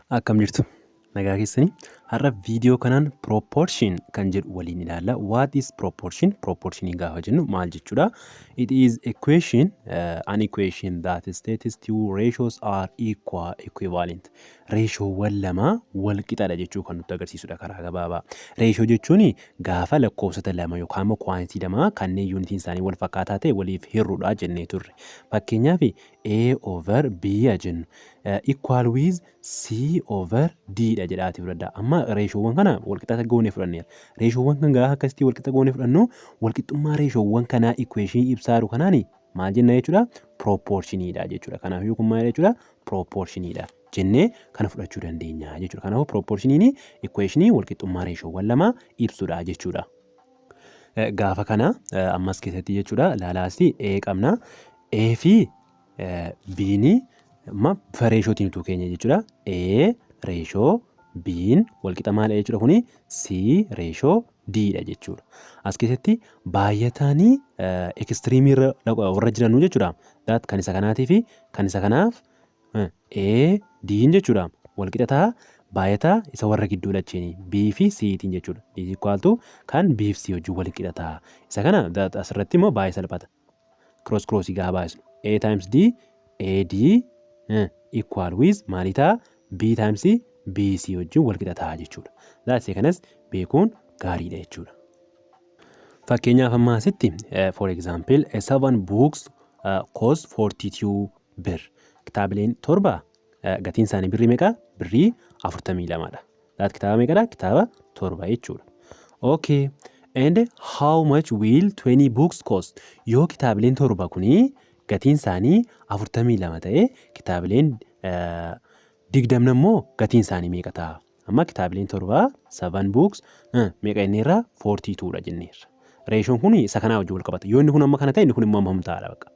Akkam jirtu? Nagaa keessanii? Har'a viidiyoo kanaan proportion kan jedhu waliin ilaalla. What is proportion? Proportionii gaafa jennu maal jechuudha? It is equation, an equation that states two ratios are equal, equivalent. Reeshoowwan lama wal qixadha jechuu kan nutti agarsiisudha karaa gabaabaa. Reeshoo jechuun gaafa lakkoofsota lama yookaan immoo quantity lama kanneen yuunitiin isaanii wal fakkaataa ta'e waliif hirruudha jennee turre. Fakkeenyaaf, A over B haa jennu. Equal with C over D dha jedhaatii fudhadhaa. Amma reeshoowwan kana walqixa goonee fudhanneera. Reeshoowwan kan gaafa akkasitti walqixa goonee fudhannu, walqixxummaa reeshoowwan kanaa equation ibsaa jiru kanaani maal jenna jechuudha? Proportioniidha jechuudha. Kanaafuu kun maal jechuudha? Proportioniidha jennee kana fudhachuu dandeenya jechuudha. Kanaafuu proportioniin equationii walqixxummaa reeshoowwan lama ibsudha jechuudha. Gaafa kana ammas keessatti jechuudha, laalaasti A qabna. A fi B'n amma bifa reeshootiin utuu keenya jechuudha. A reeshoo B'n walqixa maal jechuudha kuni? C reeshoo D dha jechuudha. As keessatti baay'ataanii extremeii irra warra jiranuu jechuudha. That kan isa kanaatii fi kan isa kanaaf A D'n jechuudha. Walqixa ta'a baay'ataa isa warra gidduu lacheeni B fi C tiin jechuudha. Is equal to kan B fi C wajjin wal qixa ta'a. Isa kana asirratti immoo baay'ee salphata. Cross crossii gaafa baay'isnu, A times D AD equal with maalii ta'a? B times BC wajjin wal qixa ta'a jechuudha. That's kanas beekuun gaariidha jechuudha. Fakkeenyaaf amma asitti, for example, a seven books cost 42 birr. Kitaabileen 7 gatiin isaanii birrii meeqa? Birrii 42dha. That kitaaba meeqadha? Kitaaba 7 jechuudha. Okay. And how much will 20 books cost? Yoo kitaabileen 7 kunii gatiin isaanii 42 ta'e, kitaabileen 20 immoo gatiin isaanii meeqa ta'a? Amma kitaabileen 7, seven books, meeqa jenneerra? 42 dha jenneerra. Reeshoon kun isa kanaa wajjin wal qabata. Yoo inni kun amma kana ta'e, inni kun immoo amma ta'aadha bakka.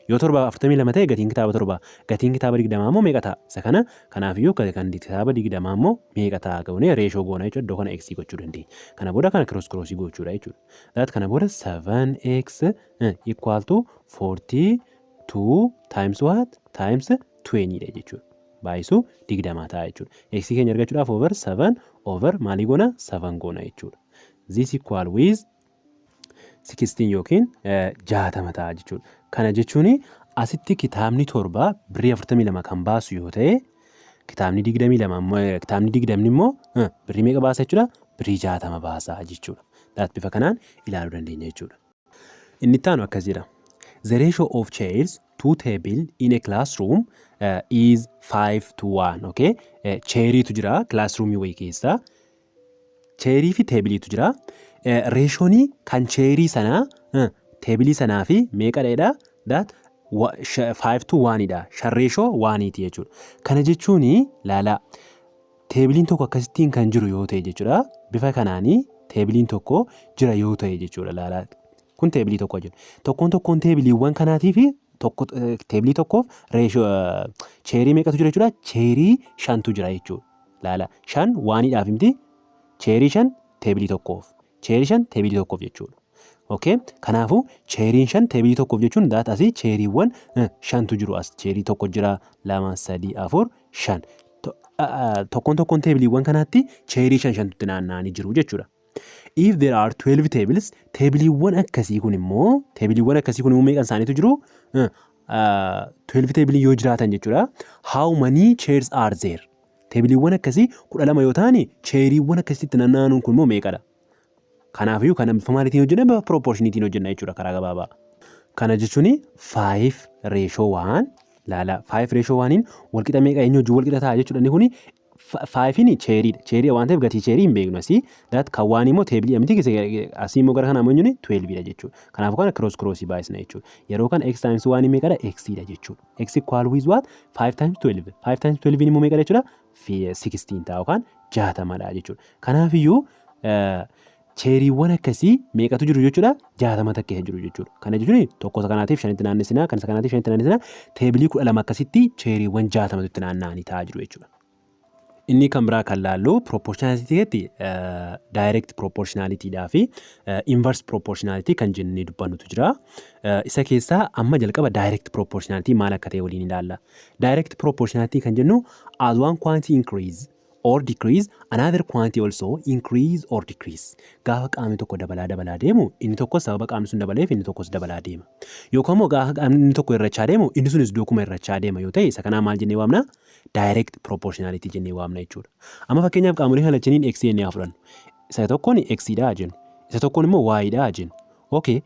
Yoo 7 42 ta'e gatiin kitaaba 7, gatiin kitaaba 20 immoo meeqa ta'a? Isa kana kanaafiyyuu kan kitaaba 20 immoo meeqa ta'a goonee reeshoo goona jechuudha. Iddoo kana x gochuu dandeenya. Kana booda kana cross crossii gochuudha jechuudha. That kana booda 7x equal to 42 times what? Times 20 dha jechuudha. Baay'isuu 20 ta'a jechuudha. X keenya argachuudhaaf over 7 over maalii goona? 7 goona jechuudha. This equal with 16 yookiin 60 ta'a jechuudha. Kana jechuun asitti kitaabni 7 birrii 42 kan baasu yoo ta'e, kitaabni 22 immoo, kitaabni 20 immoo birrii meeqa baasa jechuudha? Birrii 60 baasa jechuudha. That bifa kanaan ilaaluu dandeenya jechuudha. Inni itti aanu akkas jedha. The ratio of chairs to table in a classroom is 5 to 1. Okay? Chairiitu jira classroomii wayii keessa. Chairii fi tableiitu jira. Reeshoonii kan chairii sanaa tableii sanaa fi meeqadha jedha? That 5 to 1 dha. 5 reeshoo 1ti jechuudha. Kana jechuun, laalaa, tableiin tokko akkasittiin kan jiru yoo ta'e jechuudha. Bifa kanaanii tableiin tokko jira yoo ta'e jechuudha, laalaa. Kun tableii tokko jiru. Tokkoon tokkoon tableiiwwan kanaatii fi tokko tableii tokkoof reeshoo chairii meeqatu jira jechuudha? Chairii shantu jira jechuudha. Laala, 5 oneiidhaaf miti, chairii 5 tableii tokkoof. Chairii 5 tableii tokkoof jechuudha. Okay? Kanaafuu chairiin 5 tableii tokkoof jechuun that asii chairiiwwan shantu jiru as. Chairii tokko jira, lama, sadii, afur, shan. Tokkoon tokkoon tableiiwwan kanaatti chairii shan shantutti naanna'anii jiru jechuudha. If there are 12 tables, tableiiwwan akkasii kun immoo, tableiiwwan akkasii kun immoo meeqan isaaniitu jiru? 12 tableii yoo jiraatan jechuudha. How many chairs are there? Tableiiwwan akkasii 12 yoo ta'an, chairiiwwan akkasitti naanna'an kun immoo meeqadha? Kanaafiyyuu kana bifa maaliitiin hojjenna? Bifa proportioniitiin hojjenna jechuudha karaa gabaabaa. Kana jechuun 5 reeshoo 1, laala, 5 reeshoo 1 walqixa meeqa, eenyu wajjin walqixa ta'a jechuudha inni kuni? Fiveiin chairiidha. Chairii waan ta'eef gatii chairii hin beeknu asii. That kan one immoo tableii miti, asii immoo gara kanaa immoo eenyuun 12dha jechuudha. Kanaafuu kana cross crossii baay'isna jechuudha. Yeroo kana x times one meeqadha? X dha jechuudha. X equal with what? 5 times 12. 5 times 12 immoo meeqadha jechuudha? 16 ta'a yookaan 60dha jechuudha. Kanaafiyyuu chairiiwwan akkasii meeqatu jiru jechuudha? 60 takka jiru jechuudha. Kana jechuun tokko isa kanaatiif shanitti naannessinaa, kan isa kanaatiif shanitti naannessinaa, tableii 12 akkasitti chairiiwwan 60tu itti naanna'anii taa'aa jiru jechuudha. Inni kan biraa kan laallu proportionality keessatti direct proportionality dhaa fi inverse proportionality kan jennee dubbannutu jira. Isa keessaa amma jalqaba direct proportionality maal akka ta'e waliin ilaalla. Direct proportionality kan jennu, as one quantity increase or decrease, another quantity also increase or decrease. Gaafa qaamni tokko dabalaa dabalaa deemu, inni tokko sababa qaamni sun dabaleef inni tokkos dabalaa deema. Yookaan immoo gaafa qaamni inni tokko hir'achaa deemu, inni sunis duukuma hir'achaa deema yoo ta'e, isa kanaa maal jennee waamna? Direct proportionality jennee waamna jechuudha. Amma fakkeenyaaf qaamolee kana lachaniin x jennee haa fudhannu. Isa tokkoon x dha jennu. Isa tokkoon immoo y dha jennu. Okay.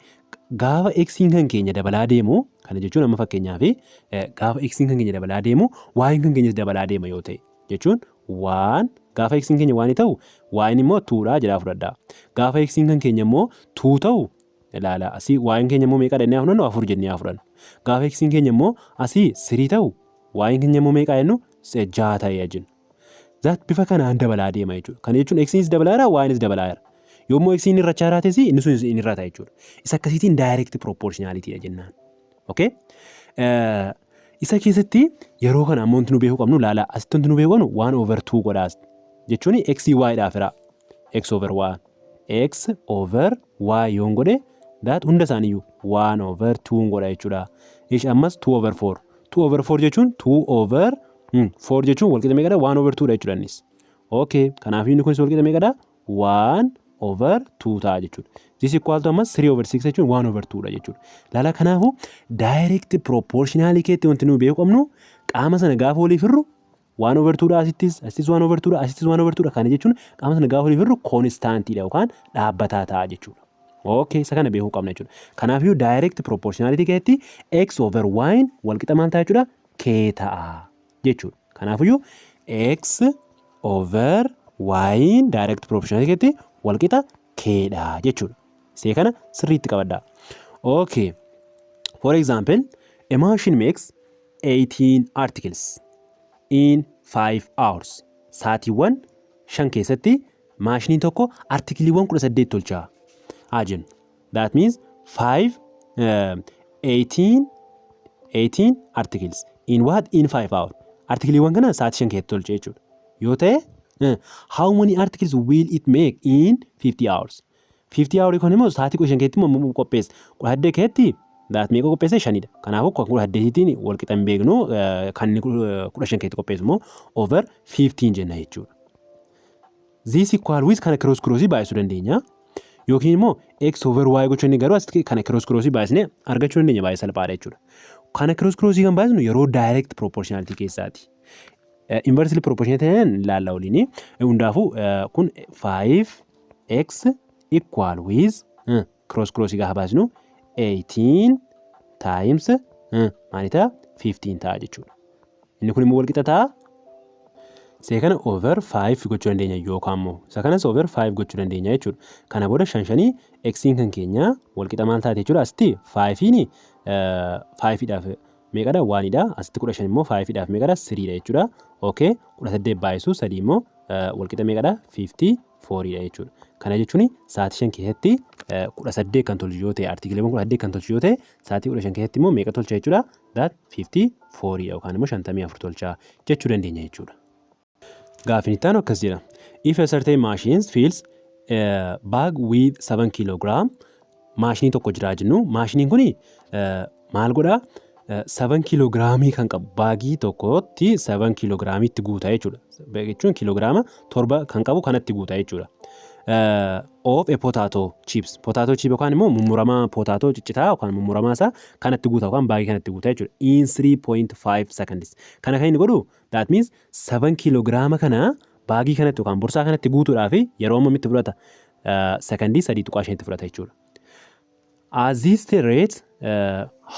Gaafa x kan keenya dabalaa deemu, kana jechuun amma fakkeenyaaf gaafa x kan keenya dabalaa deemu, y kan keenyas dabalaa deema yoo ta'e, jechuun waan gaafa x keenya one ta'u, y immoo twodha jedhaa fudhadhaa. Gaafa x kan keenya immoo two ta'u, ilaala, asii y keenya immoo meeqa jennee haa fudhannu? Afur jennee haa fudhannu. Gaafa x keenya immoo asii three ta'u, y keenya immoo meeqa jennu? Jaha ta'ee jennu. That bifa kanaan dabalaa deema jechuudha. Kana jechuun xnis dabalaa jira, ynis dabalaa jira. Yommuu x'n hir'achaa jiraates, inni sunis inni hir'ata jechuudha. Isa akkasiitiin direct proportionality dha jennaan. Okay? Isa keessatti yeroo kana ammoo wanti nu beekuu qabnu, ilaala, asitti wanti nu beekuu qabnu one over two godhaas jechuun x y dhaaf hira. X over y, x over y yoon godhe, that hunda isaaniiyyuu one over two godha jechuudha. Ishi ammas two over four. Two over four jechuun, two over four jechuun walqixa meeqadha? One over two dha jechuudha innis. Okay, kanaaf inni kunis walqixa meeqadha? One over two ta'a jechuudha. This equal to ammas three over six jechuun one over two dha jechuudha. Laala, kanaafuu direct proportionality keetti wanti nuyi beekuu qabnu, qaama sana gaafa waliif hirru one over two dha, asittis asittis one over two dha, asittis one over two dha. Kana jechuun qaama sana gaafa waliif hirru constantiidha yookaan dhaabbataa ta'a jechuudha. Okay, isa kana beekuu qabna jechuudha. Kanaafiyyuu direct proportionality keessatti x over y walqixa maal ta'a jechuudha? K ta'a jechuudha. Kanaafiyyuu x over y direct proportionality keessatti walqixa k dha jechuudha. Isee kana sirriitti qabadhaa. Okay. For example, a machine makes 18 articles in 5 hours. Saatiiwwan 5 keessatti maashiniin tokko artikiliiwwan 18 tolcha haa jennu. That means 5 18 18 articles in what? In 5 hours. Artikiliiwwan kana sa'aatii 5 keessatti tolcha jechuudha. Yoo ta'e, how many articles will it make in 50 hours? 50 hours kun immoo sa'aatii 15 keessatti immoo qopheessa. 18 keessatti that meeqa qopheesse? Shanidha. Kanaafuu kan 18tiin wal qixa hin beeknu, kan inni 15 keessatti qopheessu immoo over 15 jenna jechuudha. This equal with kana cross crossii baay'isuu dandeenya. Yookiin immoo x over y gochuu inni garuu asitti kana cross crossii baay'isnee argachuu dandeenya, baay'ee salphaadha jechuudha. Kana cross crossii kan baay'isnu yeroo direct proportionality keessaati. Inversely proportionality ilaalla waliini. Hundaafuu kun 5x equal with cross crossii gaafa baasnu 18 times maali ta'a? 15 ta'a jechuudha. Inni kun immoo wal qixa ta'a. Isee kana over 5 gochuu dandeenya yookaan immoo isa kanas over 5 gochuu dandeenya jechuudha. Kana booda shan shanii xiin kan keenya wal qixa maal taate jechuudha? Asitti 5 5dhaaf meeqadha? Onedha. Asitti 15 immoo 5dhaaf meeqadha? Threedha jechuudha. Okay, 18 baay'isuu sadii immoo wal qixa meeqadha? 54dha jechuudha. Kana jechuun sa'aatii 5 keessatti 18 kan tolchu yoo ta'e, artikiliiwwan 18 kan tolchu yoo ta'e, sa'aatii 15 keessatti immoo meeqa tolcha jechuudha? That 54 yookaan immoo 54 tolcha jechuu dandeenya jechuudha. Gaaffiin itti aanu akkas jedha. If a certain machine fills a bag with 7 kilogram, maashinii tokko jira jennu, maashiniin kuni maal godhaa? 7 kiloogiraamii kan qabu baagii tokkotti 7 kiloogiraamiitti guuta jechuudha. Jechuun kiloogiraama 7 kan qabu kanatti guuta jechuudha. Of a potato chips. Potato chip yookaan immoo mummuramaa potato ciccitaa yookaan mummuramaa isaa kanatti guuta yookaan baagii kanatti guuta jechuudha. In 3.5 seconds. Kana kan inni godhu, that means 7 kiloogiraama kana baagii kanatti yookaan borsaa kanatti guutuudhaaf yeroo ammamitti fudhata? Sekondii 3.5tti fudhata jechuudha. At this rate,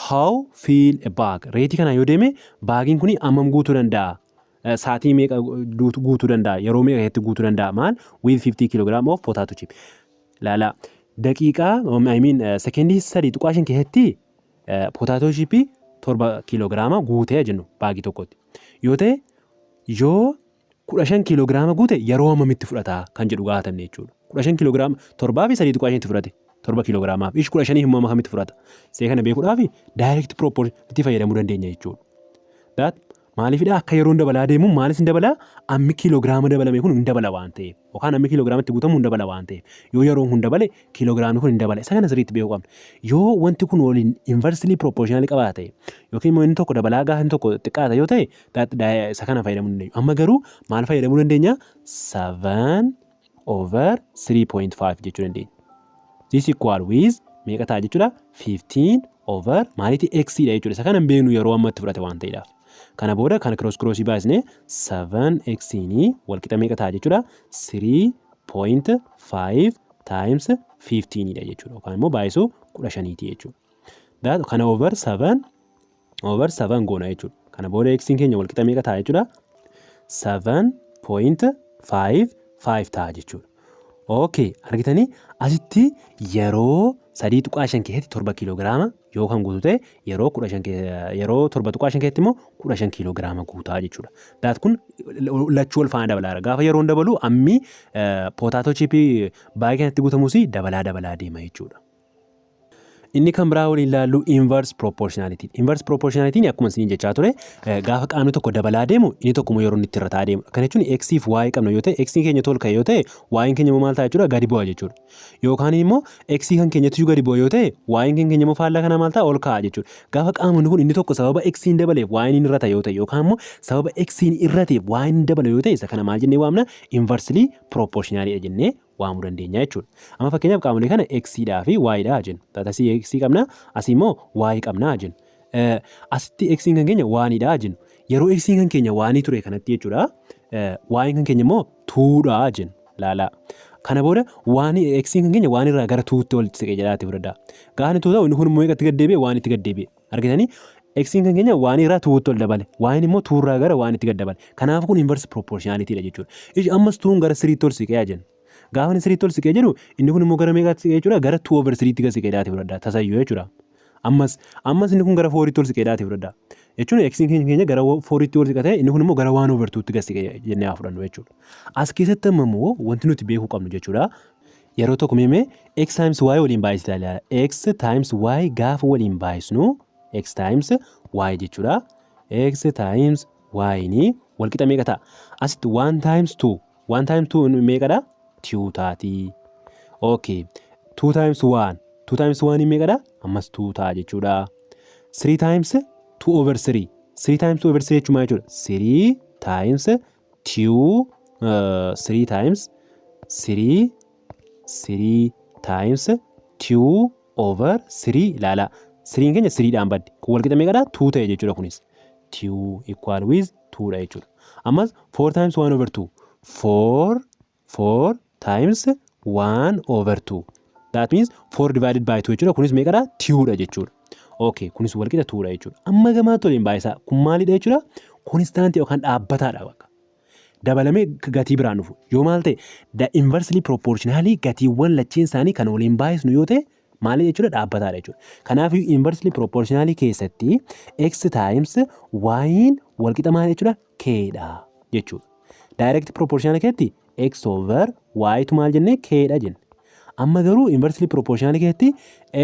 how fill a bag? Rateii kana yoo deeme baagiin kun ammam guutuu danda'a? Saatii meeqa guutuu danda'a? Yeroo meeqa keessatti guutuu danda'a? Maal? With 50 kilogram of potato chip. Laala, daqiiqaa, I mean, sekondii 3.5 keessatti potato chipii 7 kiloogiraama guutee jennu baagii tokkotti. Yoo ta'e, yoo 15 kiiloogiraama guute yeroo hammamitti fudhata kan jedhu gaafatamne jechuudha. 15 kiiloogiraama torbaa fi 3.5tti fudhate, 7 kiiloogiraamaaf ishi 15 immoo akkamitti fudhata? See kana beekuudhaaf direct proportionality fayyadamuu dandeenya jechuudha. That Maaliifidha? Akka yeroon dabalaa deemu maalis hin dabalaa? Ammi kiiloogiraama dabalame kun hin dabala waan ta'eef. Yookaan ammi kiiloogiraama itti guutamu hin dabala waan ta'eef. Yoo yeroon kun dabale, kiiloogiraamni kun hin dabala. Isa kana sirriitti beekuu qabna. Yoo wanti kun waliin inversely proportional qabaata ta'e, yookiin immoo inni tokko dabalaa gaafa inni tokko xiqqaata yoo ta'e, isa kana fayyadamuu dandeenya. Amma garuu maal fayyadamuu dandeenya? 7 over 3.5 jechuu dandeenya. This equal with meeqa ta'a jechuudha? 15 over maaliiti? X dha jechuudha. Isa kana hin beeknu, yeroo ammatti fudhate waan ta'eedhaaf. Kana booda kana cross crossii baasnee 7x ni walqixa meeqa ta'a jechuudha? 3.5 times 15 dha jechuudha. Yookaan immoo baay'isuu 15ti jechuudha. Kana over 7 over 7 goona jechuudha. Kana booda x keenya walqixa meeqa ta'a jechuudha? 7.55 ta'a jechuudha. Okay, argitanii, asitti yeroo 3.5 keessatti 7 kiiloogiraama yoo kan guutu ta'e, yeroo 15, yeroo 7.5 keessatti immoo 15 kiiloogiraama guutaa jechuudha. That kun lachuu wal faana dabalaara. Gaafa yeroon dabalu ammi potato chipii baay'ee kanatti guutamus dabalaa dabalaa deema jechuudha. Inni kan biraa waliin ilaallu inverse proportionality. Inverse proportionality akkuma isiniin jechaa ture, gaafa qaamni tokko dabalaa deemu inni tokko immoo yeroo inni itti irrataa deemu. Kana jechuun x fi y qabna yoo ta'e, x keenya ol ka'e yoo ta'e, y keenya immoo maal ta'a jechuudha? Gadi bu'a jechuudha. Yookaan immoo x kan keenyatti gadi bu'a yoo ta'e, y kan keenya immoo faallaa kana maal ta'a? Ol ka'a jechuudha. Gaafa qaamni kun inni tokko sababa x hin dabaleef y inni irrata yoo ta'e, yookaan immoo sababa x hin irrateef y inni dabala yoo ta'e, isa kana maal jennee waamna? Inversely proportionality jennee waamuu dandeenya jechuudha. Amma fakkeenyaaf qaamolee kana x dhaa fi y dhaa jennu. Asii x qabna, asii immoo y qabna jennu. Asitti x kan keenya onedha jennu. Yeroo x kan keenya one ture kanatti jechuudha. Y kan keenya immoo twodha jennu. Laalaa. Kana booda one x kan keenya one irraa gara twotti ol siqee jedhaati fudhadhaa. Gaafa inni two ta'u, inni kun immoo meeqatti gad deebi'e? Oneitti gad deebi'e. Argitanii, x kan keenya one irraa twotti ol dabale. Y immoo tworraa gara oneitti gad dabale. Kanaaf kun inverse proportionality dha jechuudha. Ammas twon gara threetti ol siqee jennu. Gaafa inni threetti ol siqee jedhu, inni kun immoo gara meeqaatti siqee jechuudha? Gara two over threetti gad siqee dhaati fudhadhaa. Tasayyuu jechuudha. Ammas inni kun gara fouritti ol siqee dhaati fudhadhaa. Jechuun x keenya gara fouritti ol siqatee, inni kun immoo gara one over twotti gad siqee jennee haa fudhannu jechuudha. As keessatti amma immoo wanti nuti beekuu qabnu jechuudha. Yeroo tokko meemee x times y waliin baay'isuu ilaala. X times y gaafa waliin baay'isnu, x times y jechuudha. X times y ni walqixa meeqa ta'a? Asitti 1 times 2, 1 times 2 meeqadha? 2 taati. Okay. 2 times 1, 2 times 1 meeqadha? Ammas 2 ta'a jechuudha. 3 times 2 over 3, 3 times 2 over 3 jechuun maal jechuudha? 3 times 2, 3 times 3, 3 times 2 over 3. Ilaala. 3 keenya 3 dhaan baddi. Kun walqixa meeqadha? 2 ta'e jechuudha kunis. 2 equal with 2 dha jechuudha. Ammas 4 times 1 over 2, 4, 4 times 1 over 2. That means 4 divided by 2 jechuudha. Kunis meeqadha? 2 dha jechuudha. Okay, kunis walqixa 2 dha jechuudha. Amma gamaatti waliin baay'isaa. Kun maalidha jechuudha? Constantii yookaan dhaabbataadha bakka. Dabalamee gatii biraan dhufu. Yoo maal ta'e, the inversely proportionally gatiiwwan lacheen isaanii kan waliin baay'isnu yoo ta'e, maali jechuudha? Dhaabbataadha jechuudha. Kanaaf inversely proportionally keessatti x times y walqixa maal jechuudha? K dha jechuudha. Direct proportional keessatti x over y tu maal jennee? K dha jenne. Amma garuu inversely proportional keessatti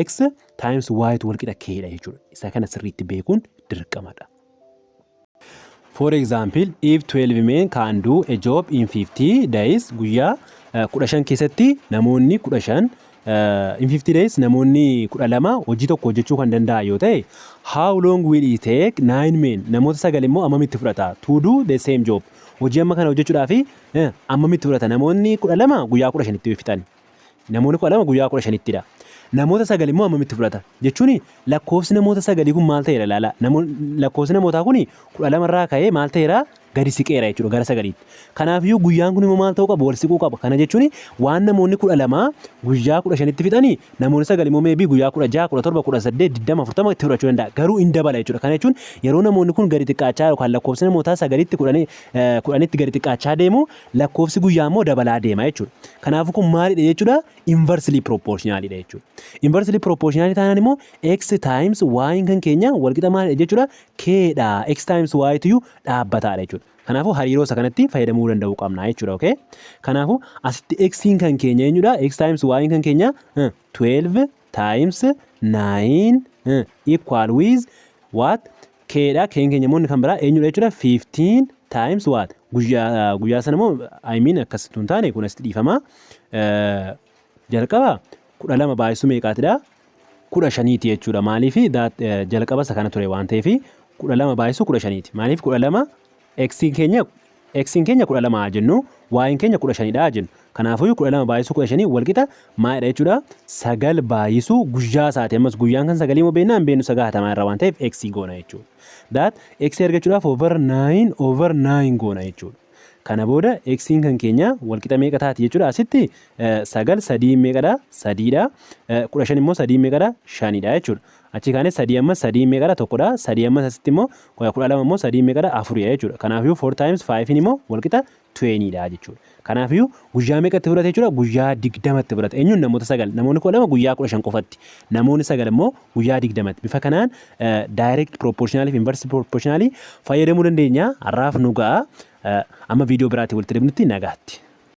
x times y tu walqixa k dha jechuudha. Isa kana sirriitti beekuun dirqamadha. For example, if 12 men can do a job in 50 days, guyyaa 15 keessatti namoonni 15, in 50 days namoonni 12 hojii tokko hojjechuu kan danda'an yoo ta'e, how long will it take 9 men, namoota sagal immoo ammamitti fudhata, to do the same job? Hojii amma kana hojjechuudhaaf ammamitti fudhata? Namoonni 12 guyyaa 15tti fixan. Namoonni 12 guyyaa 15ttidha. Namoota sagal immoo ammamitti fudhata? Jechuun lakkoofsi namoota sagalii kun maal ta'eera? Ilaala. Lakkoofsi namootaa kun 12 irraa ka'ee maal ta'eera? Gadi siqeera jechuudha gara sagaliitti. Kanaafiyyuu guyyaan kun immoo maal ta'uu qaba? Wal siquu qaba. Kana jechuun waan namoonni 12 guyyaa 15tti fixanii, namoonni sagal immoo maybe guyyaa 16, 17, 18, 20, 40 itti fudhachuu danda'a. Garuu hin dabala jechuudha. Kana jechuun yeroo namoonni kun gadi xiqqaachaa yookaan lakkoofsi namootaa sagalitti 10tti gadi xiqqaachaa deemu, lakkoofsi guyyaa immoo dabalaa deema jechuudha. Kanaafuu kun maalidha jechuudha? Inversely proportionalidha jechuudha. Inversely proportional taanaan immoo x times y kan keenya walqixa maalidha jechuudha? K dha. X times y tuyyuu dhaabbataadha jechuudha. Kanaafuu hariiroo isa kanatti fayyadamuu danda'uu qabna jechuudha. Okay? Kanaafuu asitti x kan keenya eenyudha? X times y kan keenya 12 times 9 equal with what? K dha. K n keenya immoo inni kan biraa eenyudha jechuudha? 15 times what? Guyyaa sana immoo, I mean, akkasitti hin taane, kun asitti dhiifama. Jalqaba 12 baay'isuu meeqaatidha? 15ti jechuudha. Maaliif? Jalqaba isa kana ture waan ta'eef, 12 baay'isuu 15ti. Maaliif 12? X iin keenya 12 haa jennu, y n keenya 15dha haa jennu. Kanaafuu 12 baay'isuu 15 walqixa maalidha jechuudha? Sagal baay'isuu guyyaa isaati. Ammas guyyaan kan sagalii immoo beeknaa hin beeknu, sagaatamaa irra waan ta'eef x goona jechuudha. That x argachuudhaaf over 9 over 9 goona jechuudha. Kana booda x kan keenya walqixa meeqa taati jechuudha? Asitti sagal sadii meeqadha? Sadiidha. 15 immoo sadii meeqadha? Shanidha jechuudha. Achi kaanee sadii ammas sadii meeqadha? Tokkodha. Sadii ammas asitti immoo 12 immoo sadii meeqadha? Afuridha jechuudha. Kanaafiyyuu 4 times 5 immoo walqixa 20 dha jechuudha. Kanaafiyyuu guyyaa meeqatti fudhate jechuudha? Guyyaa 20tti fudhate. Eenyuun? Namoota sagal. Namoonni 12 guyyaa 15 qofatti. Namoonni sagal immoo guyyaa 20tti. Bifa kanaan direct proportional fi inverse proportional fayyadamuu dandeenya. Har'aaf nu ga'a. Amma viidiyoo biraatti walitti deebinutti nagaatti.